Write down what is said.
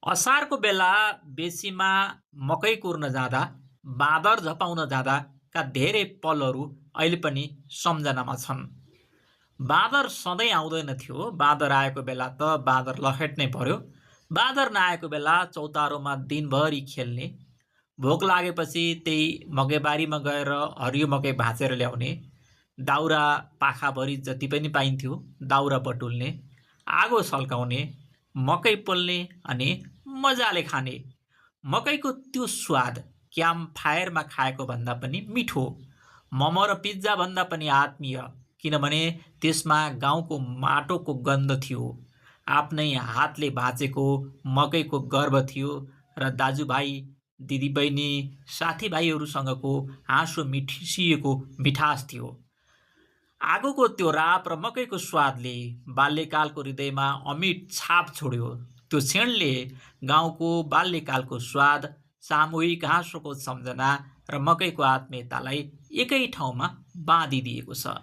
असारको बेला बेसीमा मकै कुर्न जाँदा, बाँदर झपाउन जाँदाका धेरै पलहरू अहिले पनि सम्झनामा छन्। बाँदर सधैँ आउँदैन थियो। बाँदर आएको बेला त बाँदर लखेट्नै पर्यो। बाँदर नआएको बेला चौतारोमा दिनभरि खेल्ने, भोक लागेपछि त्यही मकैबारीमा गएर हरियो मकै भाँचेर ल्याउने, दाउरा पाखाभरि जति पनि पाइन्थ्यो दाउरा बटुल्ने, आगो सल्काउने, मकै पोल्ने अनि मजाले खाने। मकैको त्यो स्वाद क्याम्प फायरमा खाएको भन्दा पनि मिठो, मोमो र पिज्जा भन्दा पनि आत्मीय, किनभने त्यसमा गाउँको माटोको गन्ध थियो, आफ्नै हातले भाँचेको मकैको गर्व थियो र दाजुभाइ दिदीबहिनी साथीभाइहरूसँगको हाँसो मिठिसिएको मिठास थियो। आगोको त्यो राप र मकैको स्वादले बाल्यकालको हृदयमा अमिट छाप छोड्यो। त्यो क्षणले गाउँको बाल्यकालको स्वाद, सामूहिक हाँसोको सम्झना र मकैको आत्मीयतालाई एकै ठाउँमा बाँधिदिएको छ।